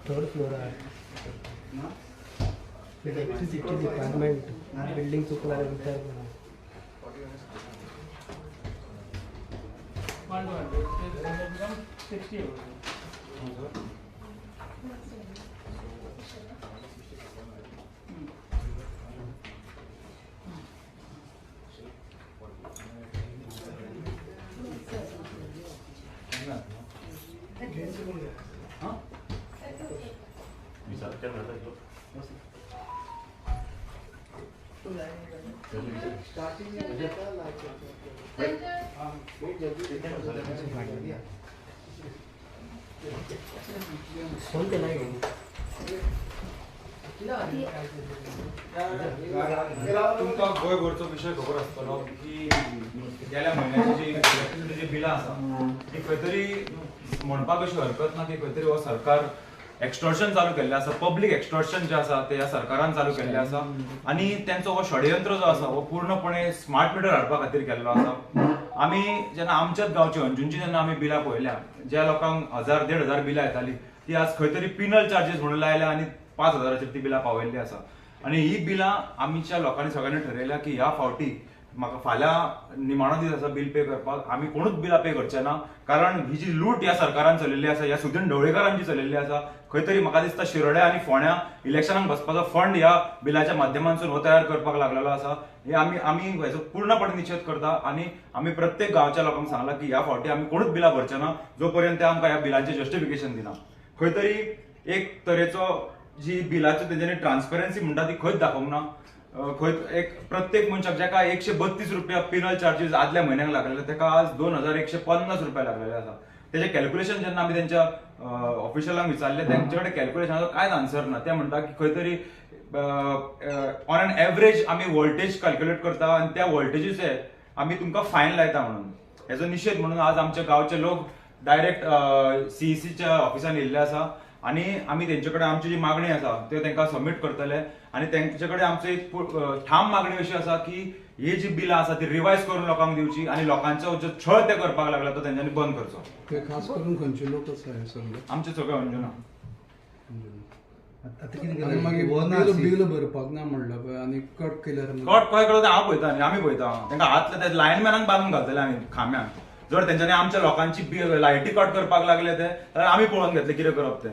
Third फ्लोरार electricity department building चुकला विचार करा. तुमकां गोंयभरचो विशय खबर आसतलो की गेल्या म्हयन्याची जी इलेक्ट्रिसिटीची बिलां आसा ती खंय तरी म्हणपाक अशी हरकत ना की खंय तरी हो सरकार एक्स्टॉर्शन चालू केल्लें आसा, पब्लीक एक्स्टॉर्शन जें आसा तें ह्या सरकारान चालू केल्लें आसा आनी तेंचो हो षडयंत्र जो आसा हो पूर्णपणे स्मार्ट मिटर हाडपा खातीर केल्लो आसा. आमी जेन्ना आमच्याच गांवची अंजुनची जेन्ना आमी बिलां पळयल्या, ज्या लोकांक 1000 1500 बिलां येताली ती आज खंय तरी पिनल चार्जीस म्हणून लायल्या आनी 5000 ती बिलां पावयल्ली आसा. आनी ही बिलां आमच्या लोकांनी सगळ्यांनी ठरयल्या की ह्या फावटी म्हाका फाल्यां निमाणो दीस आसा बील पे करपाक, आमी कोणूच बिलां पे करचे ना, कारण ही जी लूट ह्या सरकारान चलयल्ली आसा, ह्या सुदीन ढवळीकारांची चलयल्ली आसा, खंय तरी म्हाका दिसता शिरोड्या आनी फोंड्या इलेक्शनाक बसपाचो फंड ह्या बिलाच्या माध्यमांतसून हो तयार करपाक लागलेलो आसा. हे आमी आमी हेचो पूर्णपणे निशेध करता आनी आमी प्रत्येक गांवच्या लोकांक सांगला की ह्या फावटी आमी कोणूच बिलां भरचे ना जो पर्यंत आमकां ह्या बिलांचें जस्टिफिकेशन दिना. खंय तरी एक तरेचो जी बिलाचो तेंच्यांनी ट्रान्सपरन्सी म्हणटा ती खंयच दाखोवंक ना. खंय एक प्रत्येक मनशाक जाका 132 रुपया पिनल चार्जीस आदल्या म्हयन्याक लागलेले ताका आज 2150 रुपया लागलेले आसा. तेजें कॅल्क्युलेशन जेन्ना आमी तेंच्या ऑफिशलांक विचारलें तेंचे कडेन कॅल्क्युलेशनाचो कांयच आन्सर ना. ते म्हणटा की खंय तरी ऑन एन एवरेज आमी वोल्टेज कॅल्क्युलेट करता आनी त्या वोल्टेजीचे आमी तुमकां फायन लायता म्हणून. हेजो निशेध म्हणून आज आमच्या गांवचे लोक डायरेक्ट सीईसीच्या ऑफिसान येयल्ले आसा आनी आमी तेंचे कडेन आमची जी मागणी आसा त्यो तांकां सबमीट करतले आनी तेंचे कडेन आमची एक ठाम मागणी अशी आसा की ही जी बिलां आसा ती रिवायज करून लोकांक दिवची आनी लोकांचो जो छळ ते करपाक लागला तो तेंच्यांनी बंद करचो. ते खास करून खंयचे लोक आसा हे सगळे? आमचे सगळे अंजुना. मागीर बिल भरपाक ना म्हणलं पळय आनी कट केल्यार कट खंय करता हांव पळयता न्ही, आमी पळयता तांकां हातले ते लायनमॅनाक बांदून घालतले आमी खांब्यांक. जर तेंच्यांनी आमच्या लोकांची लायटी कट करपाक लागले ते जाल्यार आमी पळोवन घेतले कितें करप तें,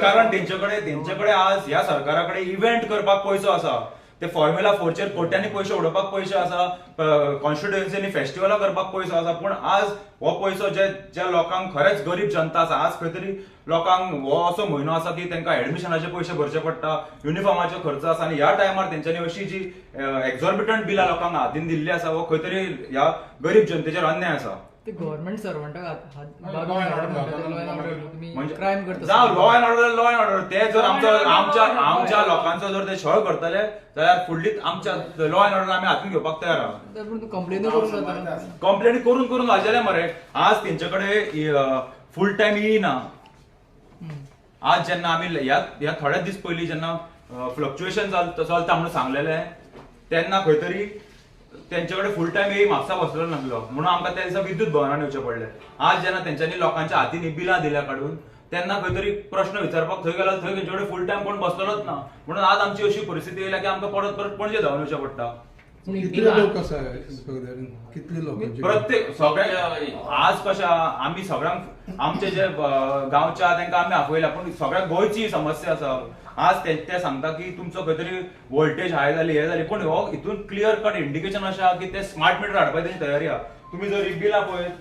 कारण तेंचे कडेन आज ह्या सरकारा कडेन इव्हेंट करपाक पयसो आसा, ते फॉर्म्युला 4चेर कोट्यांनी पयशे उडोवपाक पयशे आसा, कॉन्स्टिट्युएन्सीनी फेस्टिवलां करपाक पयसो आसा, पूण आज हो पयसो जे ज्या लोकांक खरेंच गरीब जनता आसा, आज खंय तरी लोकांक हो असो म्हयनो आसा की तांकां एडमिशनाचे पयशे भरचे पडटा, युनिफॉर्माचो खर्च आसा आनी ह्या टायमार तेंच्यांनी अशी जी एक्झॉर्बिटंट बिलां लोकांक हातीन दिल्ली आसा हो खंय तरी ह्या गरीब जनतेचेर अन्याय आसा. ते गव्हर्नमेंट सर्वंटाक क्रायम करता, जावं law and order, law and order ते जर आमच्या आमच्या आमच्या लोकांचो जर ते छळ करतले जाल्यार फुडली आमच्या लॉ एंड ऑर्डर आमी हातीन घेवपाक तयार आहा. कंप्लेन करून कंप्लेन करून करून वाजेले मरे. आज तेंचे कडेन फूल टायम येना. आज जेन्ना आमी ह्या थोड्या दीस पयलीं जेन्ना फ्लक्च्युएशन चलता म्हणून सांगलेलें तेन्ना खंय तरी तेंचे कडेन फूल टायम येई म्हापसा बसलो नासलो म्हणून आमकां त्या दिसा विद्युत भवनान येवचें पडलें. आज जेन्ना तेंच्यांनी लोकांच्या हातीन बिलां दिल्या काडून तेन्ना खंय तरी प्रश्न विचारपाक थंय गेलो थंय तेंचे कडेन फूल टायम कोण बसलेलोच ना, म्हणून आज आमची अशी परिस्थिती येयल्या की आमकां परत परत पणजे धांवन येवचें पडटा. कितले लोक आसा कितले लोक प्रत्येक सगळे आज कशें आमी सगळ्यांक आमचे जे गांवच्या तांकां आमी आपयल्या, पूण सगळ्या गोंयची समस्या आसा. आज ते सांगता की तुमचो खंय तरी वोल्टेज हाय जाली हे जाली, पूण हो हितून क्लियर कट इंडिकेशन अशें आहा की ते स्मार्ट मिटर हाडपाची तेंची तयारी आहा. तुमी जर बिलां पळयत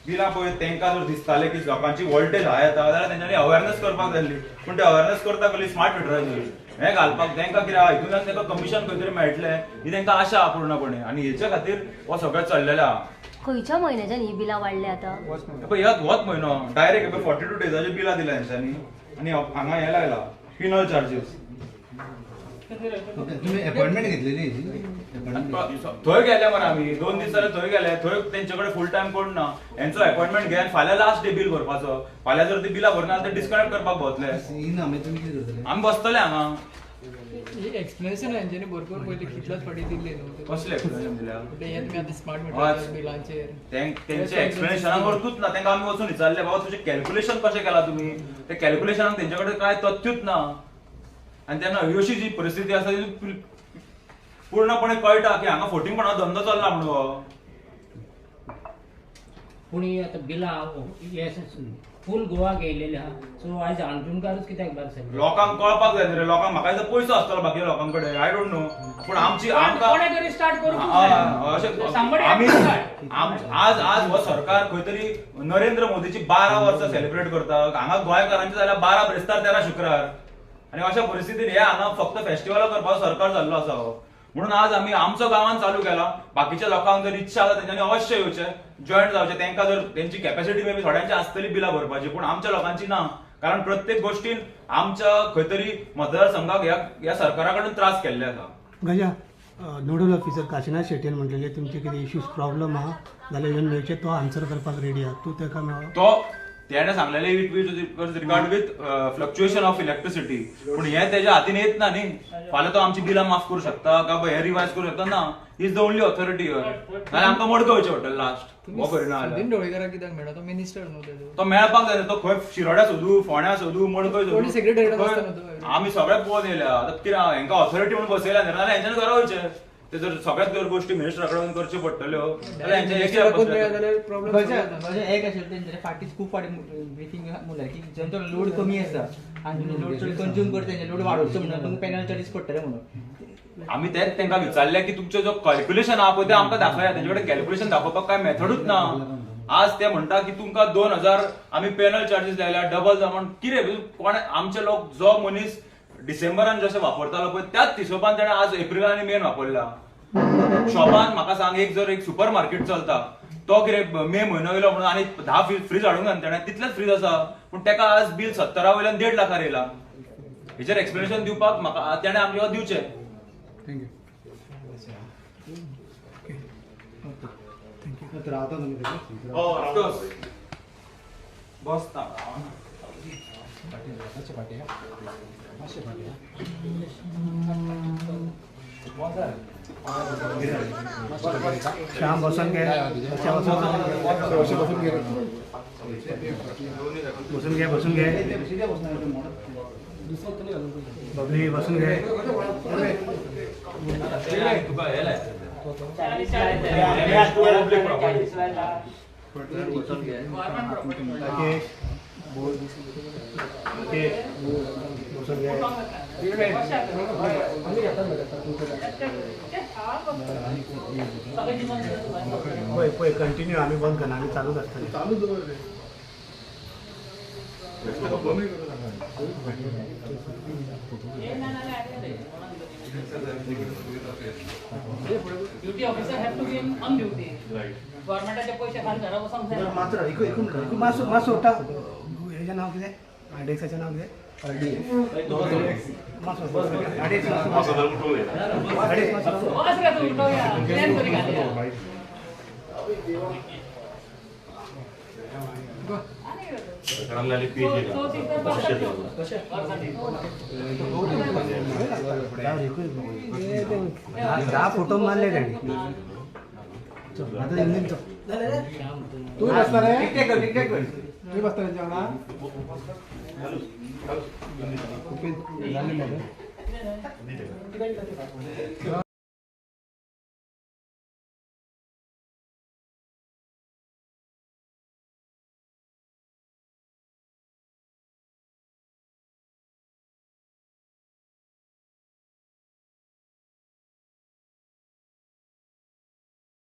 बिलां पळयत तांकां जर दिसतालें की लोकांची वोल्टेज हाय येता जाल्यार तेंच्यांनी अवेरनेस करपाक जाय आसली, पूण ते अवेरनेस करता कसली स्मार्ट मिटराची. हें घालपाक तांकां कितें आहा हितूंतल्यान तांकां कमिशन खंय तरी मेळटलें ही तांकां आशा आहा पूर्णपणे आनी हेच्या खातीर हो सगळें चल्लेलें आहा. खंयच्या म्हयन्याच्यान ही बिलां वाडल्या आतां? पळय ह्याच होच म्हयनो डायरेक्ट 42 डेजाचे बिलां दिल्या हेंच्यांनी आनी हांगा हें लायला पिनल चार्जीस. तुम्ही अपॉइंटमेंट घेतलेली? थंय गेले मरे आमी 2 दीस जाले थंय गेले, थंय तेंचे कडेन फूल टायम कोण ना. हेंचो अपॉइंटमेंट घेन फाल्यां लास्ट डे बील भरपाचो, फाल्यां जर ती बिलां भरना जाल्यार ते डिस्कनेक्ट करपाक भोवतले. आमी बसतले हांगा. एक्सप्लेनेशन हेंच्यांनी भरपूर पयलीं कितल्याच फावटी दिल्ली न्हू. कसलें एक्सप्लेनेशन दिल्या? हे तुमी आतां स्मार्ट मिटर बिलांचेर तेंचे एक्सप्लेनेशनाक अर्थूच ना. तांकां आमी वचून विचारलें बाबा तुजें कॅल्क्युलेशन कशें केलां तुमी, ते कॅल्क्युलेशनाक तेंचे कडेन कांय तथ्यूच ना. आनी तेन्ना अशी जी परिस्थिती आसा ती पूर्णपणे कळटा की हांगा फोटिंगपणा धंदो चल्ला म्हणून हो. पूण ही आतां बिलां फूल गोवा गेलेले आहा, सो आयज आणजुणकारूच कित्याक भायर सरले? लोकांक कळपाक जाय न्ही रे, लोकांक म्हाका दिसता पयसो आसतलो बाकी लोकां कडेन, I don't know. पूण आमची आमकां आमी आज आज हो सरकार खंय तरी नरेंद्र मोदीची 12 वर्सां सेलिब्रेट करता, हांगा गोंयकारांचे जाल्यार 12 ब्रेस्तार 13 शुक्रार. आनी अशा परिस्थितीन हे हांगा फक्त फेस्टिवल करपाचो सरकार जाल्लो आसा हो. म्हणून आज आमी आमचो गांवान चालू केला. बाकीच्या लोकांक जर इच्छा आसा तेंच्यांनी अवश्य येवचें, जॉयन जावचें. तांकां जर तेंची कॅपॅसिटी मे बी थोड्यांची आसतली बिलां भरपाची, पूण आमच्या लोकांची ना. कारण प्रत्येक गोष्टीन आमच्या खंय तरी मतदारसंघाक ह्या सरकारा कडेन त्रास केल्ले आसा. गजा नोडल ऑफिसर काशिनाथ शेट्यान म्हणलेले तुमचे कितें इश्यूज प्रॉब्लम आहा जाल्यार येवन मेळचे, तो आन्सर करपाक रेडी आहा. तूं ताका मेळ्ळो? तो तेणे सांगलेले it was regard with fluctuation of electricity, पूण हे तेज्या हातीन येत ना न्ही. फाल्यां तो आमची बिलां माफ करूं शकता काय हे रिवायज करूं शकता ना. Is the only authority here. नाल्यार आमकां मडगांव वयचें पडटलें लास्ट. हो करिना सुदीन ढवळीकाराक कित्याक मेळना? तो मिनिस्टर न्हू तेजो, तो मेळपाक जाय. तो खंय शिरोड्या सोदू, फोंड्या सोदू, मडकय सोदू, आमी सगळें पळोवन येयल्या. आतां कितें हेंकां ऑथॉरिटी म्हणून बसयल्या न्ही, नाल्यार हेंच्यान घरा वयचें. ते जर सगळ्याच जर गोष्टी मिनिस्टरा कडेन करच्यो पडटल्यो जाल्यार एक आशिल्लें तेंच्या फाटीच खूब फाटी ब्रिफींग म्हणल्यार की जेंचो लोड कमी आसा आनी लोड चड कंज्यूम करता तेंचे लोड वाडोवचो म्हणून तुमकां पॅनल चार्जीस पडटले म्हणून. आमी तेच तांकां विचारलें की तुमचें जो कॅल्क्युलेशन आहा पळय तें आमकां दाखया. तेंचे कडेन कॅल्क्युलेशन दाखोवपाक कांय मेथडूच ना. आज ते म्हणटा की तुमकां 2000 आमी पॅनल चार्जीस लायल्या डबल जावन कितें. कोण आमचे लोक जो मनीस डिसेंबरान जशें वापरतालो पळय त्याच हिशोबान तेणें आज एप्रिलान आनी मेन वापरला. शॉपान म्हाका सांग एक जर एक सुपर मार्केट चलता तो कितें मे म्हयनो येयलो म्हणून आनी 10 फ्रीज हाडूंक ना तेणें, तितलेच फ्रीज आसा, पूण तेका आज बील 70 वयल्यान 1.5 लाखार येयला. हेचेर एक्सप्लेनेशन दिवपाक म्हाका तेणें आमकां दिवचें. Thank you. रावता तुमी? बसता. श्याम बसून घे, बसून घे, बसून घे बबली, बसून घे. पळय पळय कंटिन्यू आमी बंद करना, आमी चालूच आसतले. चालू दवर. Duty officer have to be on duty. गव्हर्नमेंटाचे पैसे खाली घरा बसून जायना. मात्र एक मिनट मातसो मातसो उठा. हेजें नांव कितें? आरडीएक्साचें नांव कितें? धा फोटो मारले ताणी. तूं बसता रे, तूं बसता तेंच्या वांगडा.